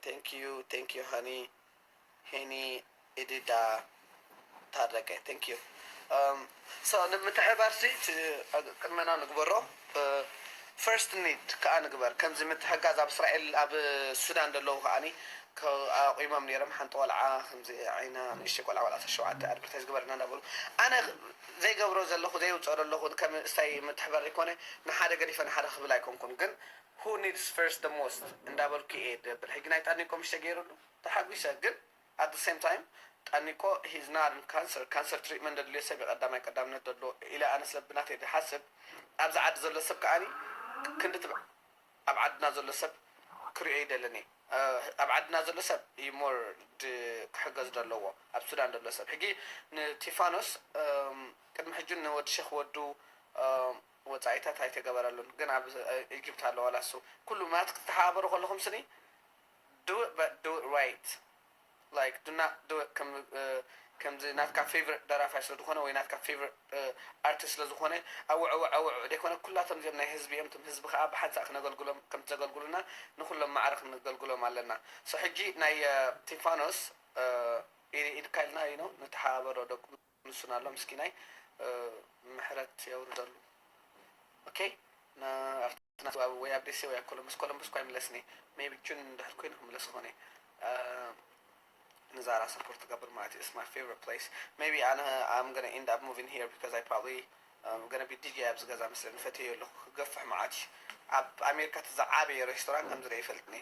Thank you, thank you, honey. ሄኒ ኢድዳ ታረቀ፣ thank you. Um, so ንምትሕባር ሲ ቅድመና ንግበሮ። First need ከዓ ንግበር። ከምዚ ምትሕጋዝ ኣብ እስራኤል ኣብ ሱዳን ዘለዉ ከዓኒ ኣቑሞም ነይሮም። ሓንቲ ቆልዓ ከምዚ ዓይና ንእሽተይ ቆልዓ፣ ቆልዓ ሸውዓተ፣ ኣድቨርታይዝ ግበርና እንዳበሉ፣ ኣነ ዘይገብሮ ዘለኹ፣ ዘይውፅኦ ዘለኹ ከም እስታይ ምትሕባር ኣይኮነ፣ ንሓደ ገዲፈ ንሓደ ክብል ኣይኮንኩን። ግን who needs first the most እንዳበልኩ እየ ደብል። ሕጂ ናይ ጣኒቆ ምሽ ተገይሩሉ ተሓጒሰ፣ ግን at the same time ጣኒቆ he's not in cancer፣ cancer treatment ደድልዮ ሰብ እዩ ቀዳማይ ቀዳምነት ደድልዎ ኢለ ኣነ ስለ ብናተይ ዝሓስብ። ኣብዚ ዓዲ ዘሎ ሰብ ከዓኒ ክንዲ ትብ-፣ ኣብ ዓድና ዘሎ ሰብ ክሪኦ ይደልን እየ። ኣብ ዓድና ዘሎ ሰብ እዩ more ክሕገዝ ደለዎ፣ ኣብ ሱዳን ዘሎ ሰብ። ሕጂ ንቲፋኖስ ቅድሚ ሕጂ ንወዲ ሸኽ ወዱ ወፃኢታት ኣይተገበረሉን፣ ግን ኣብ ኢጅፕት ኣሎ ዋላ እሱ። ኩሉ ማለት ክትተሓባበሩ ከለኹም ስኒ do it, but do it right. Like, do not do it ከም ከምዚ ናትካ favorite ደራፋይ ስለ ዝኾነ ወይ ናትካ favorite artist ስለ ዝኾነ ኣውዕ ኣውዕ ኣውዕ ደይኮነ፣ ኩላቶም እዚኦም ናይ ህዝቢ እዮም። እቶም ህዝቢ ከዓ ብሓንሳእ ክነገልግሎም ከም ዘገልግሉና ንኩሎም ማዕረ ክንገልግሎም ኣለና። So ሕጂ ናይ ቲፋኖስ ኢድካ ኢልና እዩ ነው ንተሓባበሮ ደቁ ንሱን ኣሎ ምስኪናይ ምሕረት የውርደሉ። ኦኬ፣ ንኣርትና ወይ ኣብ ደሴ ወይ ኣብ ኮሎምበስ፣ ኮሎምበስ እኳ ይምለስኒ፣ ሜቢ ጁን እንድሕር ኮይኑ ክምለስ ኾነ። ንዛራ ሰፖርት ትገብር ማለት እዩ። It's my favorite place. Maybe ኣነ I'm gonna end up moving here because I probably um, gonna be D J ኣብዚ ገዛ መስለኒ። ፈትየዮ ኣለኹ። ክገፍሕ መዓት እዩ። ኣብ ኣሜሪካ እቲ ዝዓበየ ሬስቶራንት ከምዚ ርአ ይፈልጥኒ።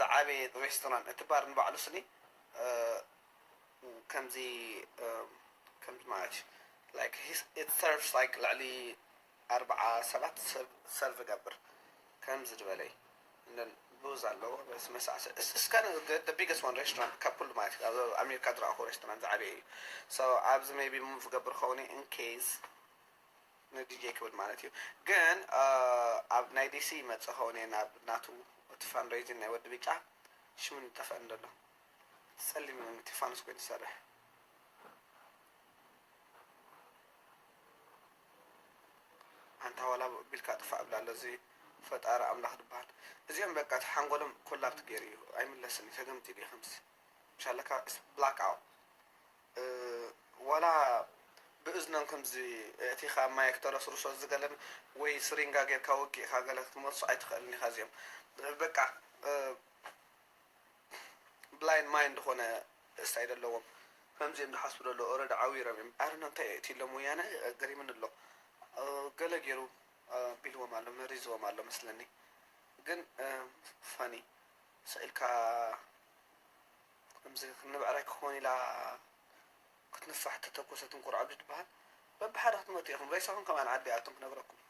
ዝዓበየ ሬስቶራንት፣ እቲ ባር ንባዕሉ ስኒ ከምዚ ከምዚ ማለት እዩ። Like, it serves like ልዕሊ ኣርባዓ ሰባት ሰርቭ ገብር ከምዚ ዝበለ እዩ። ብዝ ኣለዎ መሳሰ እስከ the biggest one restaurant ካብ ኩሉ ማለት እዩ። ኣብ ኣሜሪካ ዝረኣኹ ሬስቶራንት ዝዓበየ እዩ። So ኣብዚ maybe move ገብር ከውኒ in case ንዲጄ ክብል ማለት እዩ። ግን ኣብ ናይ ዲሲ ይመፅእ ከውን እየ ናብ ናቱ እቲ fundraising ናይ ወዲ ብጫ ሽሙ ንጠፍአን ዘሎ ጸሊም ቲፋኖስ ኮይኑ ዝሰርሕ። ኣንታ ዋላ ቢልካ ጥፋእ ብላ ኣሎ እዚ ፈጣሪ ኣምላኽ ዝበሃል። እዚኦም በቃ እቲ ሓንጎሎም ኮላፕት ገይሩ እዩ። ኣይምለስን እዩ። ተገምጢሉ እዩ ከምዚ። ምሻለካ ብላክ ኣውት። ዋላ ብእዝኖም ከምዚ እቲ ካብ ማይክ ተረስርሶ ዝገለም ወይ ስሪንጋ ጌርካ ወጊእካ ገለ ክትመልሶ ኣይትኽእልን ኢኻ። እዚኦም በቃ ብላይንድ ማይንድ ዝኾነ ስታይ ዘለዎም ከምዚኦም ዝሓስቡ ዘለዉ ኦረዲ ዓዊሮም እዮም። ኣርኖ እንታይ የእትሎም ወያነ ገሪምን ኣሎ። ገለ ገይሩ ቢልዎም ኣሎ፣ መሪዝዎም ኣሎ መስለኒ። ግን ፋኒ ስኢልካ ከምዚ ክንብዕራይ ክኾን ኢላ ክትንፋሕ ተተኮሰት እንቁርዖ ብዝበሃል በብሓደ ክትመቱ ኢኹም። ሬሳኹም ከማን ዓዲ ኣቶም ክነግረኩም።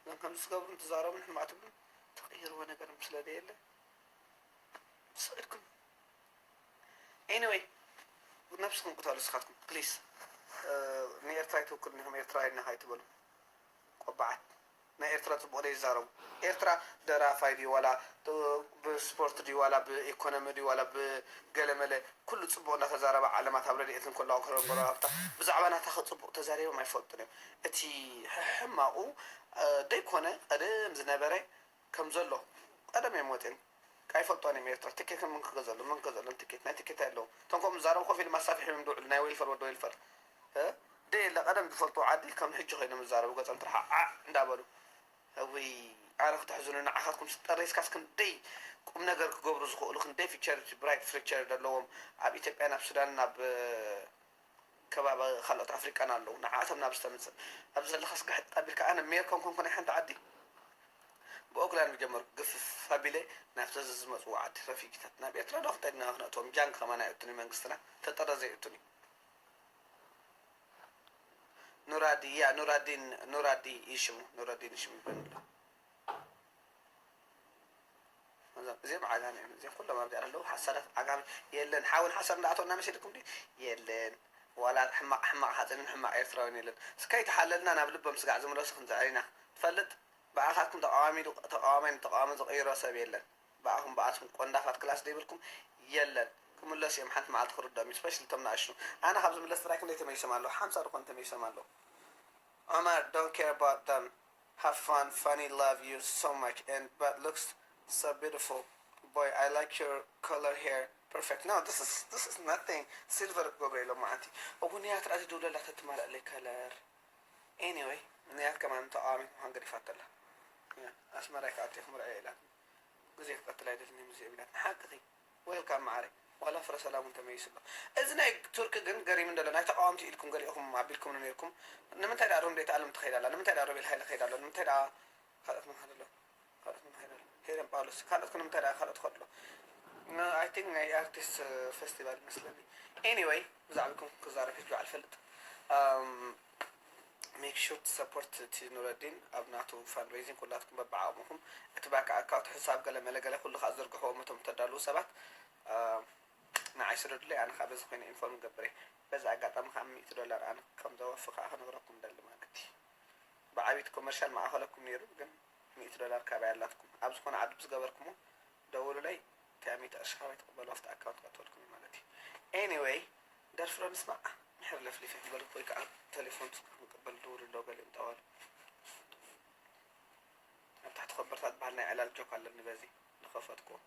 እዞም ከምዚ ትገብሩን ትዛረቡን ሕማቕ ትብሉን ትቕይርዎ ነገር ስለ ዘየለ ስቕ ኢልኩም anyway ነብስኹም ቅተሉ እስኻትኩም ፕሊስ። ንኤርትራ ኣይትውክሉን ኢኹም፣ ኤርትራውያን ኢና ኣይትበሉ። ቆባዓት ናይ ኤርትራ ጽቡቕ ዘይዛረቡ። ኤርትራ ደራፋይ ድዩ ዋላ ብስፖርት ድዩ ዋላ ብኢኮኖሚ ድዩ ዋላ ብገለመለ ኩሉ ጽቡቕ እናተዛረበ ዓለማት ኣብ ረድኤትን ኩላውን ከረንጎራብታ ብዛዕባ ናታ ጽቡቕ ተዛሪቦም ኣይፈልጡን እዮም። እቲ ሕማቑ ደይኮነ ቀደም ዝነበረ ከም ዘሎ ቀደም እዮም ወፅን ኣይፈልጦን እዮም። ኤርትራ ትኬት ከም ምን ክገዘሉ ምን ክገዘሎም ትኬት ናይ ትኬት ኣለዉ። እቶም ከምኡ ዝዛረቡ ኮፍ ኢሎም ኣሳፊሖም እዮም ዝውዕሉ ናይ ዌልፈር ወዲ ዌልፈር እ ደየለ ቀደም ዝፈልጡ ዓዲ ከም ሕጂ ኮይኖም ዝዛረቡ ገፆም ጥራሕ ዓዕ እንዳበሉ እውይ ኣረ ክተሕዝኑ ንዓኻትኩም ስጠሬስካስ ክንደይ ቁም ነገር ክገብሩ ዝኽእሉ ክንደይ ፊቸር ብራይት ፊቸር ዘለዎም ኣብ ኢትዮጵያን ኣብ ሱዳንን ኣብ ከባቢ ካልኦት ኣፍሪቃን ኣለዉ ንዓኣቶም ናብ ዝተምፅእ ኣብዚ ዘለኻስ ግሕጥ ኣቢልካ ኣነ ሜር ከም ኮንኩ ናይ ሓንቲ ዓዲ ብኦክላንድ ጀመርኩ ግፍፍ ኣቢለ ናብቲ ዝመፅዎ ዓዲ ረፊጂታት ናብ ኤርትራ ዶ ክጠድና ክነእትዎም ጃንክ ከማን ኣይእቱን መንግስትና ተጠረዘ ይእቱን ኑራዲ ያ ኑራዲን ኑራዲ ይሽሙ ኑራዲን ይሽሙ ይበንሎ እዚኦም ዓጋመ እዮም። እዚኦም ኩሎም ኣብዚኣ ኣለዉ ሓሳዳት ዓጋመ የለን። ሓውን ሓሳድ እንዳኣተወና መሲልኩም ድዩ? የለን። ዋላ ሕማቕ ሕማቕ ሓፂንን ሕማቕ ኤርትራውን የለን። እስከ ኣይተሓለልና ናብ ልቦም ስጋዕ ዝምለሱ ክንዝዕር ኢና። ትፈልጥ ብኣኻትኩም ተቃዋሚ ተቃዋማይ ንተቃዋሚ ዝቕይሮ ሰብ የለን። ብኣኹም ብኣትኩም ቆንዳፋት ክላስ ዘይብልኩም የለን። ክምለሱ እዮም ሓንቲ መዓልቲ ክርድኦም እዩ። ስፔሻሊ እቶም ንኣሽቱ ኣነ ካብ ዝምለስ ጥራይ ክንደይ ተመይሶም ኣለዉ ሓምሳ ድኾን ተመይሶም ኣለዉ። Omar don't care about them. Have fun, funny, love you so much and but looks so beautiful. Boy, I like your color hair. Perfect. No, this is this is nothing. Silver ክገብሮ ኢሎም መዓንቲ። እቡ ንያት ራእቲ ደውለላ ተትማላእ ለይ color. Anyway፣ ንያት ከማን ተቃዋሚ ምዃን ገዲፋት ኣላ። ኣስመራ ይከኣት ኢኹም ርኣየ ኢላት። ግዜ ክቀትል ኣይደልን እዮም እዚኦም ኢላት። ንሓቅኺ። Welcome ማዓረይ። ዋላ ፍረ ሰላም እውን ተመይሱ ኣሎ። እዚ ናይ ቱርክ ግን ገሪም እንደሎ ናይ ተቃወምቲ ኢልኩም ገሊእኹም ኣቢልኩም ነይርኩም። ንምንታይ ደኣ ሮም ደይተኣለም ትኸይድ ኣላ? ንምንታይ ደኣ ሮቤል ሃይለ ከይድ ኣሎ? ንምንታይ ደኣ ካልኦት መን ከይድ ኣሎ? ካልኦት መን ከይድ ኣሎ? ሄለን ጳውሎስ። ካልኦት ንምንታይ ደኣ ካልኦት ከድሎ? I think ናይ ኣርቲስት ፌስቲቫል ይመስለኒ። Anyway፣ ብዛዕባኩም ክዛረብ ሒጅ በዓል ፈልጥ። Um, make sure to support እቲ ኑረዲን ኣብ ናቱ fundraising ኩላትኩም በብዓቕምኹም። እቲ ባንክ ኣካውንት ሕሳብ ገለ መለ ገለ ኩሉ ከዓ ዘርግሕዎም እቶም እተዳልዉ ሰባት። Um, ንዓይ ስደዱለይ፣ ኣነ ከዓ በዚ ኮይነ ኢንፎርም ገብር እየ። በዚ ኣጋጣሚ ከዓ ሚእቲ ዶላር ኣነ ከም ዘወፊ ከዓ ክነግረኩም ደሊ ማለት እዩ። ብዓብይቲ ኮመርሻል ማእኸለኩም ነይሩ፣ ግን ሚእቲ ዶላር ካባይ ኣላትኩም። ኣብ ዝኾነ ዓዲ ብዝገበርኩሞ ደውሉለይ፣ እቲኣ ሚእቲ ቅርሺ ካባይ ትቕበሉ ኣብቲ ኣካውንት ከእትወልኩም እዩ ማለት እዩ። Anyway፣ ደርፊ ዶ ንስማዕ? ምሕር ለፍሊፈ ክበልኩ ወይ ከዓ ቴሌፎን ክንቅበል ደውሉ ኣሎ ገሊኦም ጠዋሉ። ኣብ ታሕቲ ኮበርታ ዝበሃል ናይ ዕላል ጆክ ኣለኒ በዚ ዝኸፈትኩዎ።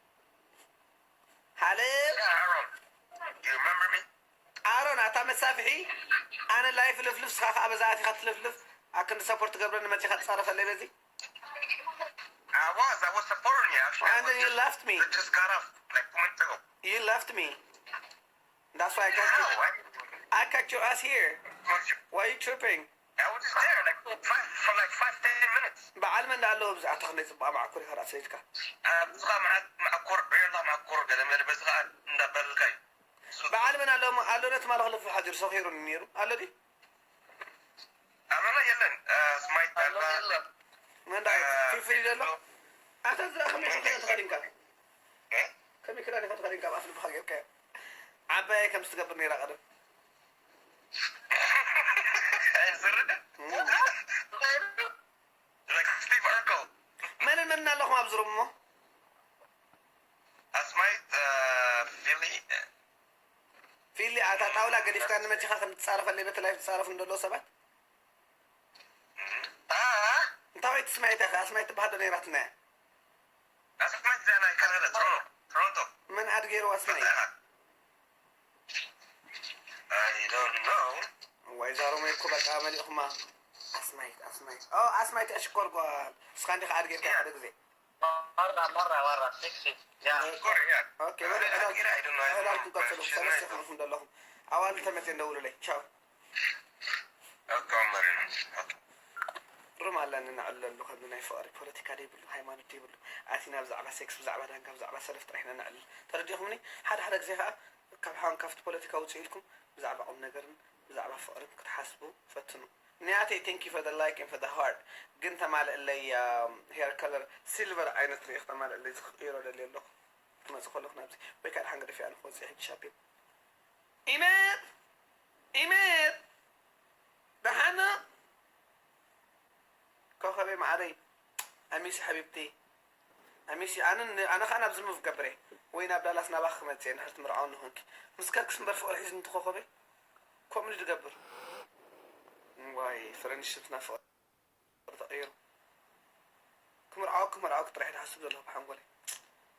ሃለል! Yeah, Aaron. You remember me? ኣሮን ኣታ መሳፍሒ ኣነ ላይፍ ልፍልፍ ስኻ ከዓ በዛ ኣቲኻ ትልፍልፍ ኣክንዲ ሰፖርት ትገብረኒ መፂኻ ትፃረፈለይ በዚ I was, I was supporting you actually. I And was then you just, left me. I just got off like two months ago. You left me. That's why I got you. No, I, I got your ass here. was you, Why you tripping? I was just there like for five, for like five, ten minutes. በዓል መን ኣለዎ ብዛዕባ ተኽለ ፅቡቅ ማዕኮር ይኸራ ሰይድካ ብዝኻ መዓት ማዕኮር ቤላ ማዕኮር ገለ መለ በዝኻ እንዳበልካ እዩ። በዓል መን ኣለዎ ኣሎ ነቲ ማለኽለፍ ሓዲሩ ሰኺሩኒ ነይሩ ኣሎ ድዩ ኣሎና የለን። ስማይት ኣሎ የለን። መንዳ ፊፍሪ ዘሎ ኣታ ዝኣ ከመይ ክላ ተኸዲንካ ከመይ ክላ ዲኻ ተኸዲንካ ኣብ ኣፍልብኻ ጌርካዮ ዓባየ ከም ዝትገብር ነይራ ቀደም ዝርደ like Steve Urkel. መንን መንን ኣለኹም ኣብዚ ሩም እሞ ኣስማይት ፊሊ ፊሊ ኣታ ጣውላ ገዲፍካ ንመጺኻ ከም ትጻረፈለይ በቲ ላይፍ ትጻረፉ እንደለዉ ሰባት እንታይ ወይ ትስማይ ኢኻ ኣስማይ ትበሃል ዶ ነይራትና እያ ኣስማይት ዛ ናይ ካናዳ ቶሮንቶ ቶሮንቶ መን ኣድ ገይሩ ኣስማይ I don't know. ዋይ ዛሮመ እኮ በቃ መሊእኹማ ኣስማይት ኣስማይት ኦ ኣስማይት ኣሽኮር ጓል እስኻ እንዲኻ ኣድ ጌርካ ሓደ ግዜ Marra, marra, marra, sexy. Yeah. Korea. ኦኬ በሉ ዕላል I don't know. ዕላል ክቀጽሉ ሰለስተ ኢኹም ዘለኹም ኣዋል ተመጽየን ደውሉለይ ቻው Okay, Marina. Okay. ሩም ኣለኒ ነዕለሉ ከምዚ ናይ ፍቕሪ ፖለቲካ ደይብሉ ሃይማኖት ደይብሉ ኣቲና ብዛዕባ ሴክስ ብዛዕባ ዳንጋ ብዛዕባ ሰለፍ ጥራሕ ኢና ነዕልል ተረዲኹምኒ ሓደ ሓደ ግዜ ከዓ ካብ ሓን ካብቲ ፖለቲካ ውፅእ ኢልኩም ብዛዕባ ቁም ነገርን ብዛዕባ ፍቕርን ክትሓስቡ ፈትኑ ንያተይ thank you for the like and for the heart ግን ተማልእለይ hair color silver ዓይነት ሪኢኽ ተማልእለይ ዝቕይሮ ደልየ ኣለኹ ክመፅእ ከለኹ ናብዚ ወይ ከዓ ሓንገደፊ ኣነ ክወፅእ ሕጂ ሻፒን ኢመት ኢመት ደሓና ኮኸበይ ማዓረይ ኣሚሲ ሓቢብቲ ኣሚሲ ኣነ ኣነ ከዓ ናብዚ ሙቭ ገብረ ወይ ናብ ዳላስ ናባኺ ክመፅእ እንድሕር ትምርዓውኒ ኮንኪ ምስ ከርክስ እምበር ፍቕሪ ሒዙ እንት ኮኸበይ ከምኡ ድገብር ዋይ ፍረንድሽፕ ናብ ፍቕሪ ተቐይሩ ክምርዓወኪ ክምርዓወኪ ጥራሕ ድሓስብ ዘለኹ ብሓንጎለይ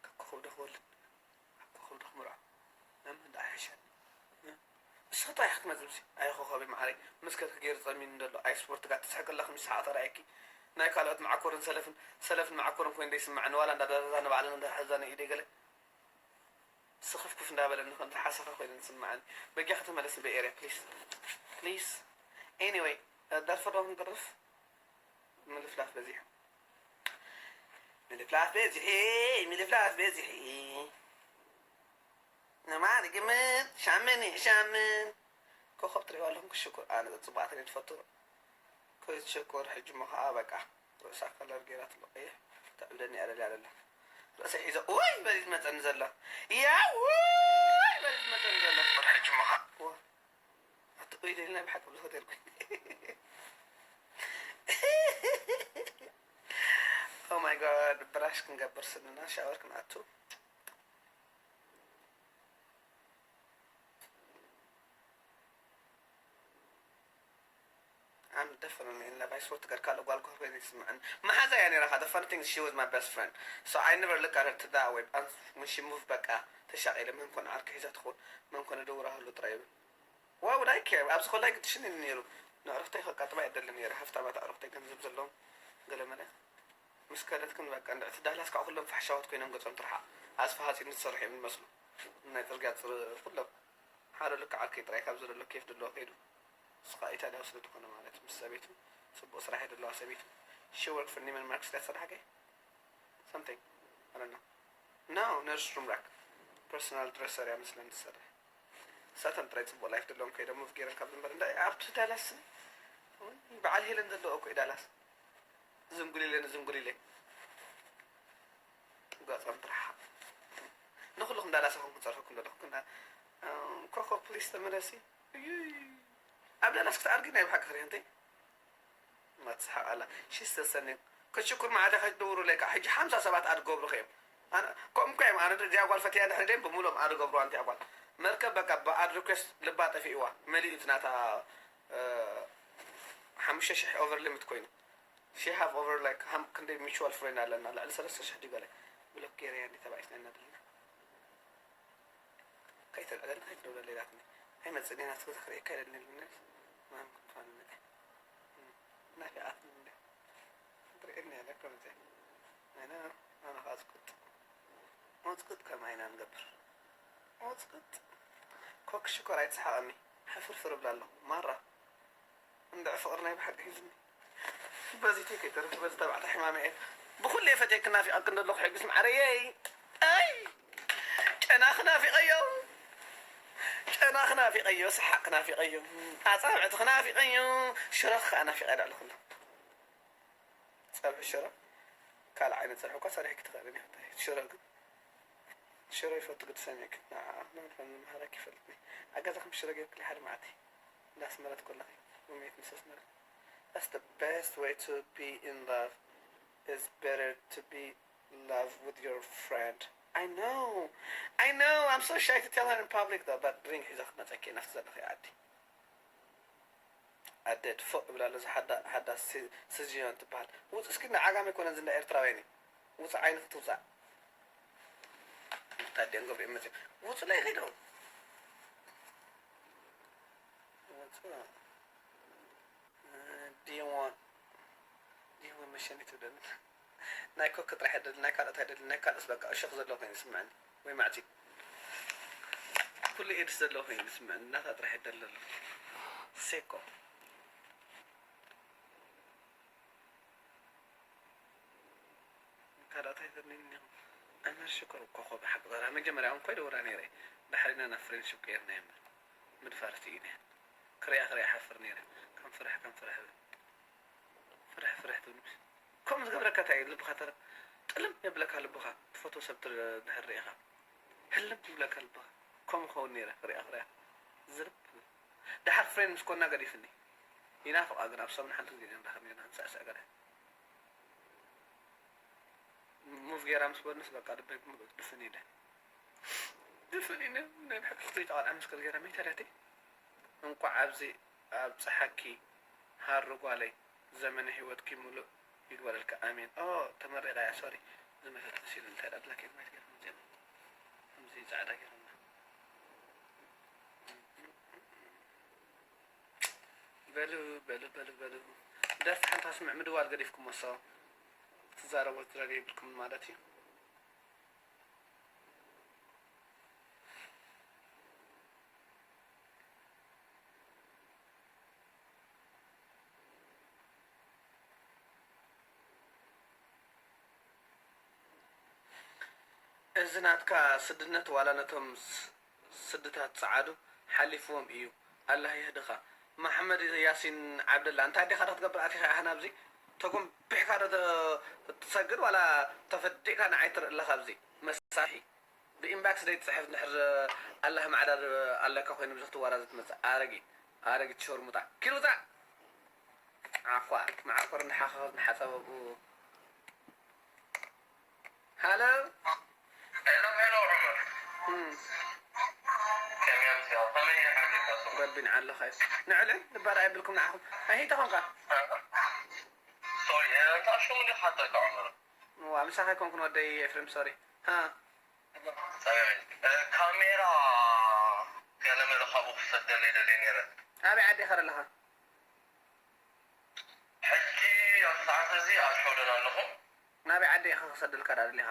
ካብ ኮኸብ ዶ ክወልድ ካብ ኮኸብ ዶ ክምርዖ መመን ደኣ ይሕሸኒ ንስኺ ጥራሕ ክትመዝምሲ ኣይ ኮኸበይ መዓረይ ምስ ከርኪ ገይሩ ጸሚኒ እንደሎ ኣይ ስፖርት ጋር ትስሕቂ ኣለኺ ምስ ሰዓት ኣርኣየኪ ናይ ካልኦት መዓኮርን ሰለፍን ሰለፍን መዓኮርን ኮይኑ ደይስምዐኒ ዋላ እንዳዳረዛ ንባዕለን እንዳተሓዛነ ኢደይ ገለ ስኽፍክፍ እንዳበለኒ ከም ዝሓሰኻ ኮይነ ዝስምዓኒ በጊኻ ተመለስ ንበይ ኤርያ ፕሊስ ፕሊስ ኤኒወይ ደርፊ ዶ ክንድርፍ ምልፍላፍ በዚሑ ምልፍላፍ በዚሒ ምልፍላፍ በዚሒ ነማን ግምት ሻምን ሻምን ኮኸብ ትሪእዋ ኣለኹም ክሽኩር ኣነ ፅቡቃት እየ ትፈቱ ኮይት ሽኩር ሕጂ ሞ ከዓ በቃ ርእሳ ከለር ገይራ ትሎ ቀይሕ ተዕብደኒ እያ ደልያ ደላ ርእሰይ ሒዘ ውይ በዚ ዝመፀኒ ዘሎ ያ ውይ በዚ ዝመፀኒ ዘሎ ሕጂ ሞ ከዓ ኣቲ ቆይ ደሊና ብሓቂ ብዙ ሆቴል Oh my god ብራሽ ክንገብር ስንና ሻወር ክንኣቱ I'm definitely in love. I swear to God, ካልእ ጓል ጓል ኮይነ ይስምዐኒ። መሓዛ እያ ነይራ፣ the funny thing is she was my best friend. So I never look at her to that way. And when she move በቃ ተሻቒለ መን ኮን ዓርኪ ሒዛ ትኸውን፣ መን ኮነ ደውራሃሉ ጥራይ ይብል። Why would I care? ኣብዚ ኮላይ ግድሽን እዩ ነይሩ። ንዕርፍተይ ከቃጥባ እየ ደሊ ነይረ። ሃፍታማት ኣዕሩኽተይ ገንዘብ ዘለዎም ገለ መለ ምስ ከደት ግን በቃ እንድዒ እቲ ዳህላስ ከዓ ኩሎም ፋሕሻዋት ኮይኖም ገጾም ትርሓቕ። ኣስፋ ሃጺን ዝሰርሑ እዮም ዝመስሉ። ናይ ጽርግያ ጽር-፣ ኩሎም ሓደ ልክዕ ዓርከይ ጥራይ ካብ ዘሎ ኬፍ ዘለዎ ከይዱ። ንሱ ከዓ ኢታልያዊ ስለ ዝኾነ ማለት ምስ ሰበይቱ ጽቡቕ ስራሕ እየ ዘለዋ ሰበይቱ። She work for Neiman Marcus እያ ትሰርሕ ገይ? Something. I don't know. No, nurse room rack. Personal dresser እያ መስለኒ ትሰርሕ። ንሳቶም ጥራይ ጽቡቕ ላይፍ ዘለዎም ከይዶም ሙቭ ገይሮም ካብ ዝንበር እንዳ ኣብቲ ዳላስ በዓል ሄለን ዘለዎ እኮ እዩ ዳላስ። ዝንጉሊለ ንዝንጉሊለ ገጾም ትርሓቕ። ንኹልኹም ዳላሳኹም ክጸርፈኩም ዘለኹም ግን ኮኮ ፕሊስ ተመለሲ። እዩይ። ኣብ ዳላስ ክትኣርጊ ናይ ብሓቂ ክርኢ እንተይ ማትስሓቕ ኣላ ሽስተሰኒ ክትሽኩር መዓልቲ ከይትደውሩለይ ከዓ ሕጂ ሓምሳ ሰባት ኣድገብሩኸ እዮም። ኣነ ከምኡ እኮ እዮም። ኣነ እዚኣ ጓል ፈትያ ድሕሪ ደም ብምሎም ኣድገብሩ ኣንቲ ጓል መርከብ በቃ ብኣድ ሪኩዌስት ልባ ጠፊእዋ መሊኡ እቲ ናታ ሓሙሽተ ሽሕ ኦቨር ሊሚት ኮይኑ she have over like ሃም ክንደይ ሚቹዋል ፍሬንድ ኣለና ልዕሊ ሰለስተ ሽሕ ድዩ ገለ ብሎክ ገይረያ እንዲ ተባኢስና ኢና ዘለና ከይተልዕለኒ ከይትደውለለይ ኢላትኒ ኣይመፅእን እየ ናትኪ ክርእየካ ኢለኒ ኢሉኒ ማም ክንፋን መፀ ናፊቓትኒ እንደ ትርእየኒ እያ ለካ መፀ ኣነ ኣነ ከዓ ዝቁጥ መፅቅጥ ከም ዓይና ንገብር መፅቅጥ ኮክ ሽኮር ኣይትስሓቐኒ ሓፍርፍር እብላ ኣለኹ ማራ እንድዒ ፍቕሪ ናይ ብሓቂ ሒዙኒ በዚ ቴክ ኣይተርፍ በዚ ተባዕታይ ሕማመይ እየ ብኹሉ እየ ፈትየኪ ናፊቐኪ እንደለኹ ሕጊስ ማዕረየይ ኣይ ጨናኺ ናፊቐዮ ጨናኺ ናፊቐዮ ሰሓቕኪ ናፊቐዮ ኣፃብዕትኺ ናፊቐዮ ሽረኺ ከዓ ናፊቐ ልዕሊ ኩሉ ፀብሒ ሽረ ካልእ ዓይነት ፀብሒ እኳ ሰሪሕኪ ትኽእልን ኢኺ ሽረ ግን ሽሮ ይፈቱ ግዲ ሰሚዕኪ ንዓኣ ክመልፈኒ ምሃረኪ ይፈልጥኒ ኣብ ገዛኹም ሽሮ ጌርክለይ ሓደ መዓልቲ እንዳስመረት ከለኺ ሩሜት ምስ ኣስመረት That's the best way to be in love. It's better to be love with your friend. I know. I know. I'm so shy to tell her in public though, but drink ሒዛ ክትመፀኪ ናፍቲ ዘለኺ ዓዲ ኣደ ድፎእ እብላ ኣለዛ ሓዳ ሓዳ ስዝዮን ትበሃል ውፅ እስኪ ንዓጋመ ኣይኮነን ዝንዳ ኤርትራውያን እዩ ውፅእ ዓይንኺ ትውፃእ ታዲያን ገብሪኦም መፅኦም ውፅእ ላይ ከይዶም ውፅእ ዲዋን ዲዋን መሸኒ ትብለኒ ናይ ኮክ ጥራሕ ደሊ ናይ ካልኦት ኣይደሊ ናይ ካልኦስ በቃ እሾኽ ዘለዎ ኮይኑ ይስምዐኒ ወይ ማዕጺ ኩሉ ኤድስ ዘለዎ ኮይኑ ይስምዐኒ ናታ ጥራሕ ደሊ ዘሎ ሴኮ ካልኦት ኣይደልን እዮም። ኣመር ሽኮር እኮ ኮብ ሓቂ ዘራ መጀመርያ እውን ኮይደ ወራ ነይረ። ዳሕሪና ናብ ፍሬንድሽፕ ቀይርና እምበር ምድፋር ስኢነ። ክሪኣ ክሪኣ ሓፍር ነይረ። ከም ፍርሕ ከም ፍርሕ ፍርሕ ፍርሕ ትብል ከምኡ ዝገብረካ እንታይ እዩ ልብኻ ተረ ጥልም የብለካ ልብኻ ትፈትዎ ሰብ ድሕር ርኢኻ ህልም ይብለካ ልብኻ ከምኡ ክኸውን ነይረ ክሪኣ ክሪኣ ዝርብ ደሓር ፍሬንድ ምስ ኮና ገዲፍኒ ይናፍቓ ግን ኣብ ሰሙን ሓንቲ ግዜ ንራኸብ ነርና ንስዕስዕ ገለ ሙቭ ገይራ ምስ በልንስ በቃ ልበይ ብምሉእ ድፍን ኢለ ድፍን ኢለ ናይ ብሓቂ ክልተ ቆልዓ ምስ ገርገረ መይተ ደቲ እንቋዕ ኣብዚ ኣብፀሓኪ ሃሩ ጓለይ ዘመነ ህይወትኪ ሙሉእ ይግበረልኪ ኣሜን ኦ ተመሪቐ እያ ሶሪ ዝመሰል ቀሲሉ እንታይ ዳድላኪ ማይት ገርኩም ዜማ ከምዚ ፃዕዳ ገይሮምና በሉ በሉ በሉ በሉ ደርፊ ሓንቲ ከስምዕ ምድዋል ገዲፍኩም መሶ ትዛረቦ ትዛረብ የብልኩም ማለት እዩ እዚ ናትካ ስድነት ዋላ ነቶም ስድታት ጸዓዱ ሓሊፍዎም እዩ ኣላህ የህድኻ መሓመድ ያሲን ዓብደላ እንታይ ዲኻ ዶ ክትገብር ኣቲኻ ኢኻ ናብዚ ተጎንቢሕካ ዶ ትሰግድ ዋላ ተፈዲእካ ንዓይ ትርኢ ኣለኻ ኣብዚ መሳርሒ ብኢንባክስ ደይ ትጽሕፍ እንድሕር ኣላህ ማዕዳ ኣለካ ኮይኑ ብዚ ክትዋራዘ ትመጽእ ኣረጊት ኣረጊት ሸርሙጣ ኪድ ውጻእ ዓኳር መዓኮር እንድሓኸኸ ዝሓጸበ ኣብኡ ሃሎ Hello, hello, Umar. እም፣ Can you tell me? ረቢ ንዓለኻ እዩ። ንዕልዕል ንባር ኣይብልኩም ንዓኹም። ኣይሂ ተኾንካ። ሶሪ፣ እንታይ ሽሙ እንዲ ሓተካ ዑመር? ዋ፣ ምሳኻ ኣይኮንኩን ወደይ ኤፍሬም፣ ሶሪ። ሃ፣ ጸገም የለን። እ፣ ካሜራ ገለመለ ካብኡ ክሰደለይ ደልየ ነይረ። ኣበይ ዓዲ ኢኻ ዘለኻ? ሕጂ ኣብ ሰዓት እዚ ኣብ ሸውደን ኣለኹ። ናበይ ዓዲ ኢኻ ክሰደልካ ደኣ ደሊኻ?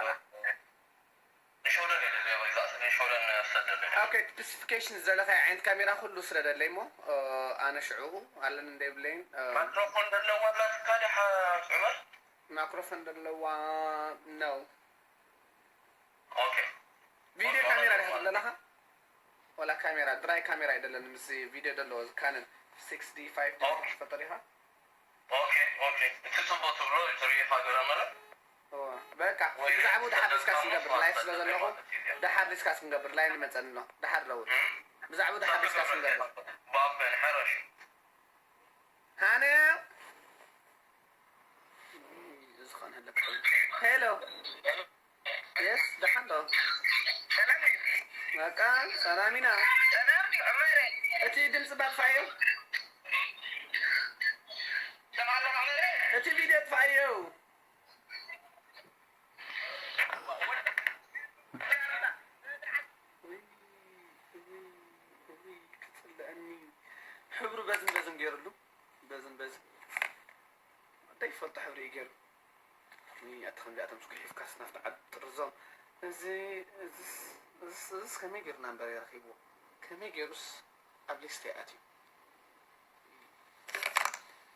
ንሸውደን እየ ደልየ፣ ወይ ከኣ ንሸውደን ክሰደለይ። ኦኬ፣ ስፔሲፊኬሽን ዝደለኻዮ ዓይነት ካሜራ ኩሉ ስደደለይ እሞ፣ እ፣ ኣነ ሽዑ ኣለኒ እንዶ የብለይን፣ እ፣ ማይክሮፎን ዘለዋ ኣላትካ ድሓ ዑመር? ማይክሮፎን ዘለዋ ነው። ኦኬ። ቪድዮ ካሜራ ዲኻ ዘለኻ? ወላ ካሜራ፣ ድራይ ካሜራ እዩ ደለኒ፣ ምስ ቪድዮ ደለዎ፣ ካነን ሲክስ ዲ ፋይቭ ዲ ኦኬ። ትፈጥር ኢኻ? ኦኬ፣ ኦኬ። እቲ ጽቡቕ ትብሎ ትርኢ ኢኻ ገለ መለ? እወ። በቃ፣ ወይ ብዛዕባኡ ደሓር ዲስካስ ትፈልጥ ንገብር፣ ላይፍ ስለ ትፈልጥ ዘለኹ፣ ማለት እዩ። ደሓር ዲስካስ ክንገብር፣ ላይን ይመጸኒ ኣሎ። ደሓር ደውል። እም? ብዛዕባኡ ደሓር ዲስካስ ክንገብር። ባበን ሓረሽ። ሃነ! እዚ ኸን ህለክ ሄሎ። የስ፣ ደሓን ዶ? ሰላም እዩ። በቃ፣ ሰላም ኢና። ሰላም እዩ፣ ዑመር። እቲ ድምፂ ባጥፋዮ። ሰማዕለኻ ዑመር? እቲ ቪድዮ ጥፋዮ። ክፅልአኒ። ሕብሩ በዝን በዝን ገይሩሉ። በዝን በዝን። እንታይ ይፈልጦ ሕብሪ እዩ ገይሩ። ውይ፣ ኣቲ ከምዚኣቶም ስጉሒፍካስ ናብቲ ዓቢ ጥርዞም። እዚ፣ እዚስ፣ እዚስ፣ እዚስ ከመይ ገይሩ ናምበር ረኺብዎ? ከመይ ገይሩስ ኣብ ሊስት ይኣትዩ?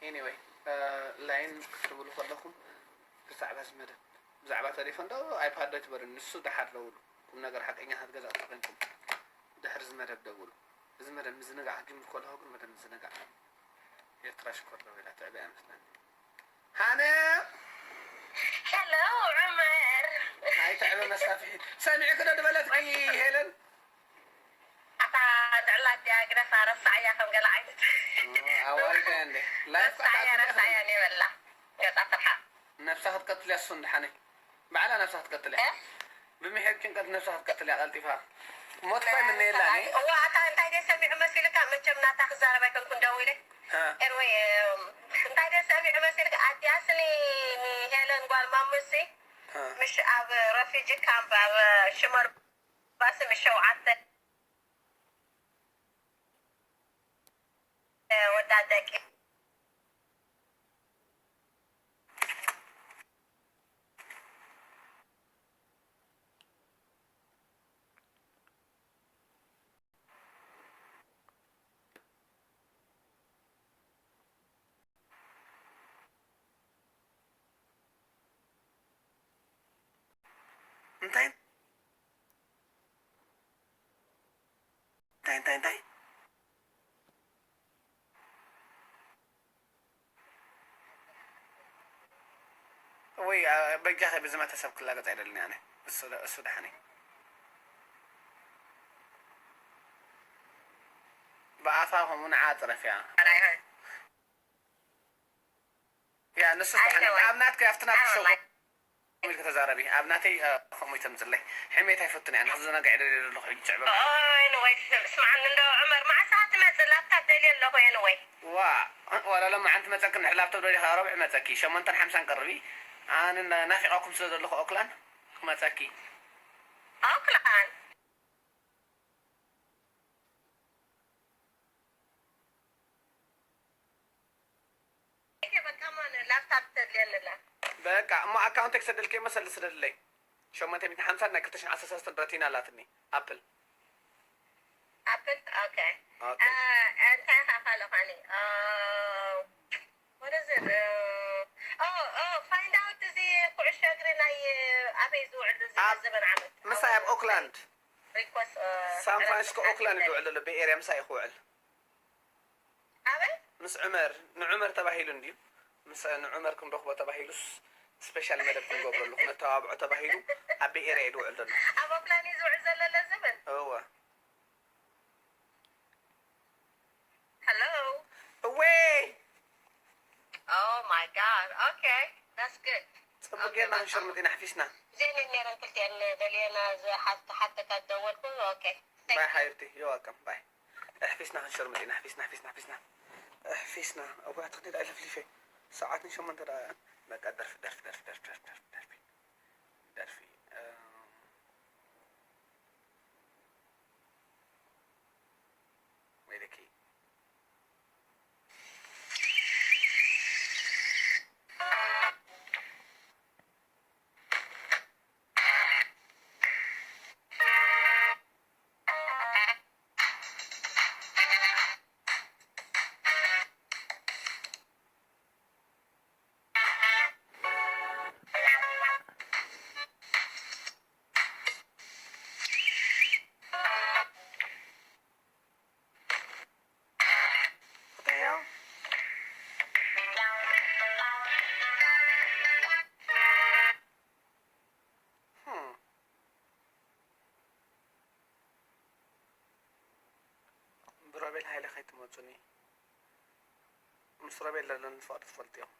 ኤኒወይ፣ እ፣ ላይን ክትብሉ ከለኹም ብዛዕባ እዚ መደብ፣ ብዛዕባ ተሌፎን ዶ ኣይፓድ ዶ ኣይትበሉኒ፣ ንሱ ደሓር ደውሉ። ቁም ነገር ሓቀኛታት ገዛእቲ ኮይንኩም ድሕሪ እዚ መደብ ደውሉ። እዚ መደብ ምዝንጋዕ ክጅምር ከለኹ ግን መደብ ምዝንጋዕ። ኤርትራ ሽኮር ደዊላ ትዕበ እያ መስለኒ። ሃነ! ሄሎ ዑመር። ኣይትዕበ መሳፍሒት። ሰሚዕኪ ዶ ድበለትኪ ሄለን? ኣታ ጥዕላ ድያ ግደፋ ረሳዕያ ከም ገለ ዓይነት። ኣዋሪዳ እንዴ? ላይፍ ረሳዕያ ረሳዕያ እኔ በላ። ገጻ ፍርሓ። ነብሳ ክትቀትል እያ እሱ እንድሓነ። ባዕላ ነብሳ ክትቀትል እያ። እ? ብምሒር ጭንቀት ነብሳ ክትቀትል እያ ቀልጢፋ። ሞት እኳ ይምነየላ እኔ። እዋ ኣታ እንታይ ደይ ሰሚዑ መሲልካ መቸም ናታ ክዛረብ ኣይኮንኩን ደው ኢለ። እ፣ ኤርወይ እንታይ ደይ ሰሚዑ መሲልካ ኣዲያስኒ ንሄለን ጓል ማሙሲ እ። ምሽ ኣብ ረፊጂ ካምፕ ኣብ ሽመር ባስ ምሽ ሸውዓተ ወዳት ደቂ እንታይ እንታይ እንታይ እንታይ ወይ በጃኸ ብዝመተ ሰብ ክላገጽ ኣይደልን ኣነ። እሱ እሱ ደሓነይ ብኣፋ ከምኡ ንዓ ጥረፍያ። ያ ንሱ ደሓነይ ኣብ ናትከ ኣብቲ ናትከ ሸው ኢልኪ ተዛረቢ። ኣብ ናተይ ከምኡ ይተምፅለይ። ሕሜት ኣይፈቱን እያ ንክዘናጋዕ ደልየ ዘለኹ ሕጂ ትዕበ። ኤንወይ ስምዓኒ እንዶ ዑመር መዓስ ኢኻ ትመፅእ ላፕታፕ ደልየ ኣለኹ ኤንወይ። ዋ ዋላ ሎማዓንቲ መፀኪ እንድሕር ላፕቶፕ ደሊኻ ረቡዕ መፀኪ ሸሞንተን ሓምሳን ቀርቢ። ኣነ ናፊቐኩም ስለ ዘለኹ ኦክላን ክመፀኪ። ኦክላን በቃ ማን ላፕታፕ ተድልየኒ ኣላ። በቃ እሞ ኣካውንተይ ክሰደልኪ እሞ ሰልዲ ስደድለይ። ሸሞንተ ሚእትን ሓምሳን ናይ ክልተ ሽሕን ዓሰርተ ሰለስተን ረቲና ኣላትኒ ኣፕል። ኣፕል ኦኬ። ኦኬ። እ፣ እንታይ ኢኻ ካልእ ኻኒ? እ፣ what is it? እ፣ ኦ፣ ኦ፣ find out እዚ ኩዕሾ እግሪ ናይ ኣበይ ዝውዕል እዚ ኣብ ዘበን ዓመት? ምሳይ ኣብ ኦክላንድ ሪኮስ፣ እ፣ ሳን ፍራንሲስኮ ዕረፍቲ ኦክላንድ ሰዓት ዝውዕል ዘሎ ቤይ ኤርያ ምሳይ እዩ ክውዕል። ኣበይ? ምስ ዑመር ንዑመር ተባሂሉ እንድዩ ምስ ንዑመር ክንረኽቦ ተባሂሉስ ስፔሻል መደብ ክንገብረሉ ክነተባብዖ ተባሂሉ ኣብ ቤይ ኤርያ እዩ ዝውዕል ዘሎ። ኣብ ኦክላንድ እዩ ዝውዕል ዘሎ ለዘበን? እወ ሄሎ እዌ Oh my God. Okay. That's good. ጽቡቅ ጌርና ክንሽርምጥ ኢና ሓፊስና። እዚአን እየን ነይረን ክልቲአን ደልየና ዝሓ- ዝሓተካ ዝደወልኩ። Okay. Thank ባይ you. ሓቢብቲ። You're welcome. ባይ። ኣሕፊስና ክንሸርምጥ ኢና። ኣሕፊስና፣ ኣሕፊስና፣ ኣሕፊስና፣ ኣሕፊስና። እዋይ፣ ኣትኽኒ ደኣ ለፍሊፈ። ሰዓት ንሸሞንተ ደኣ። በቃ፣ ደርፊ፣ ደርፊ፣ ደርፊ፣ ደርፊ፣ ደርፊ፣ ደርፊ፣ ደርፊ፣ ደርፊ። እም፣ ወይለኪ። ብሮቤል ሃይለ ከይትመጹኒ። ምስ ሮቤል ዘለኒ ፍቕሪ ትፈልጡ ኢኹም።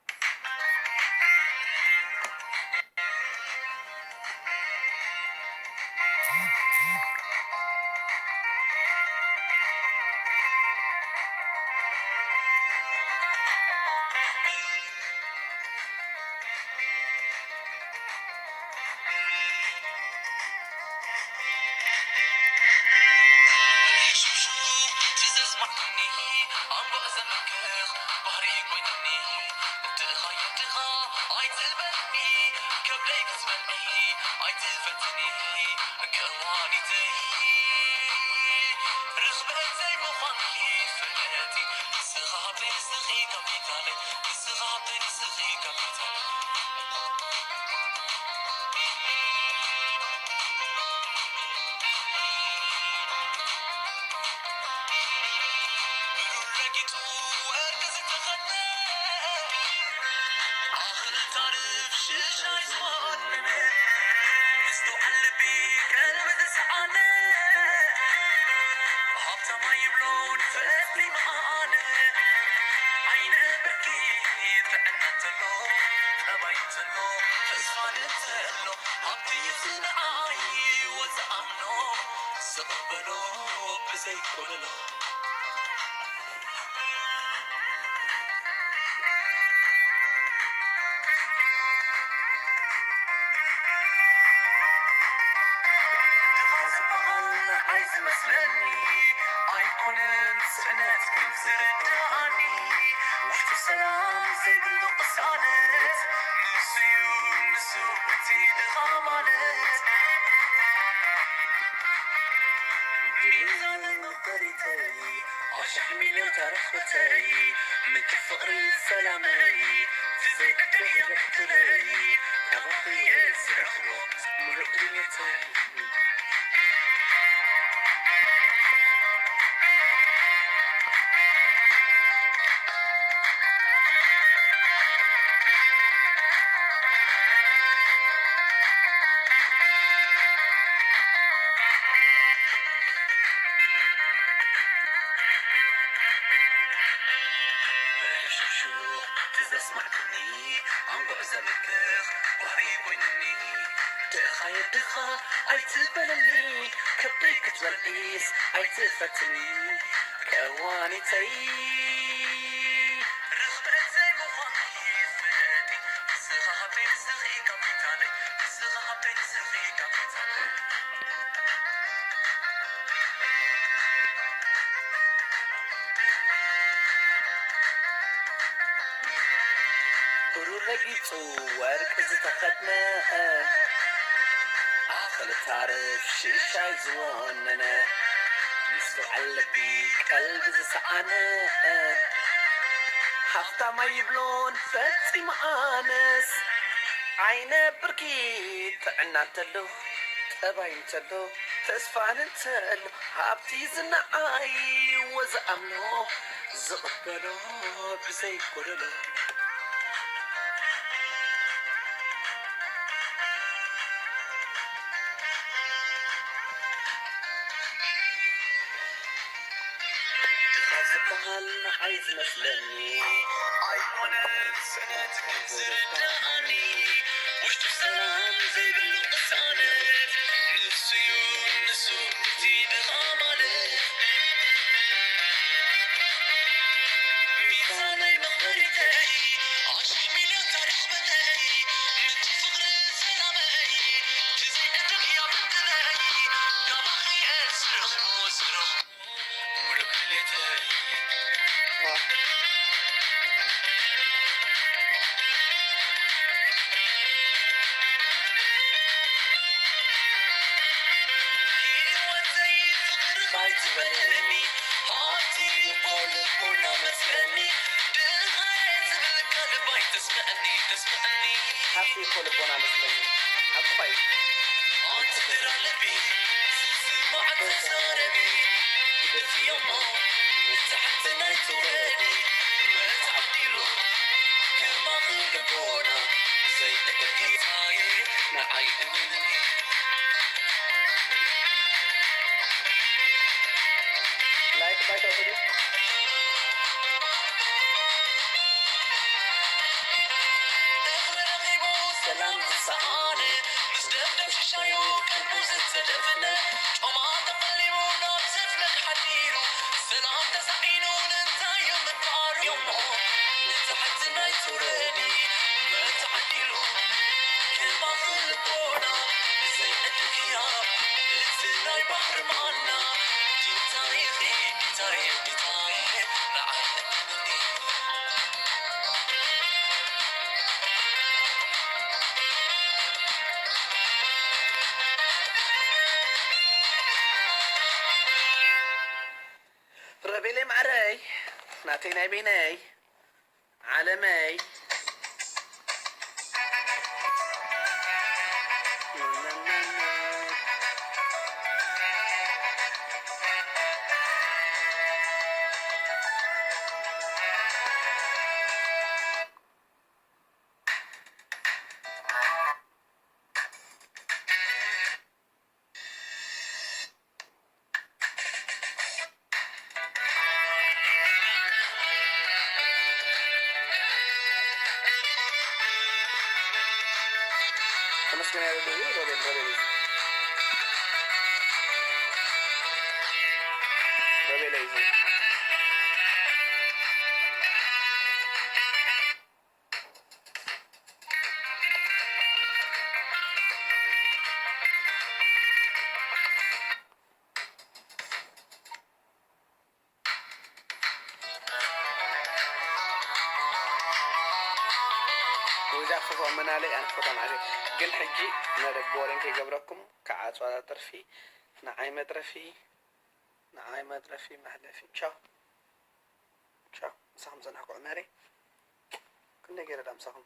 ብሩር ረጊጹ ወርቂ ዝተኸድነ፣ ኣኽሊ ታርፍ ሽሻይ ዝወነነ፣ ምስትውዓል ልቢ ቀልቢ ዝሰኣነ፣ ሃፍታም ኣይብሎን ፈጺሙ ኣነስ። ዓይነ ብርኪ ጥዕና እንተሎ፣ ጠባይ እንተሎ፣ ተስፋን እንተሎ፣ ሃብቲ ዝነዓይ ወዝኣምኖ ዝቕበሎ ብዘይ ጎደሎ። ድኻ ዝበሃል ንዓይ ዝመስለኒ ኣይኮነን ስእነት ዝርዳእኒ። ውሽጡ ሰላም ዘይብሉ ቅሳነት ንሱዩ ንሱ እቲ ድኻ ማለት። ሃብቲ እኮ ልቦና መስለኒ። ሓቅኻ እዩ። ላይክ ባይታ ውሰዱ። ሰላም ዝሰኣነ ምስ ደብደብ ሽሻዩ ቀልቡ ዝተደፈነ ጮማ ተቐሊቡ ናብ ዘፍለግ ሓዲሩ ሰላም ተሳዒኑ እንታይ እዩ ምግባሩ እሞ ንትሕቲ ናይ ትውረዲ መተዓዲሉ ከማኺ ልቦና ብዘይ ዕድል ክያብ እቲ ናይ ባሕሪ ማና ዲታይ ዲታይ ዲታይ ንዓይ ረቤለይ ማዕረይ ናተይ ናይ በይነይ ዓለመይ። ተመስገን ያሬድ እዩ። ሮቤል፣ ሮቤል እዩ። ሮቤል እዩ። ወይዛ ክፎ መናለይ ኣነ ክፎ ማዕረ ግን ሕጂ መደብ ቦሪን ከይገብረኩም ክዓጽዋ ትርፊ ንዓይ መትረፊ ንዓይ መትረፊ መሕለፊ ቻው ቻው ምሳኹም ጸናሕኩ ዕመሪ ክንደይ ገይረ ዳ ምሳኹም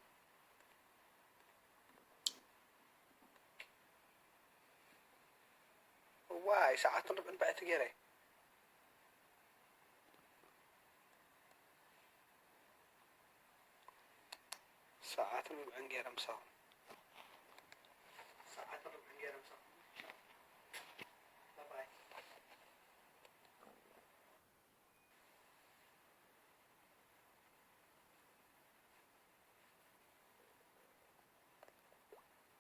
እዋይ ሰዓትን ርብዕን ብዕቲ ገይረ ሰዓትን ርብዕን ገይረ ምሳኹም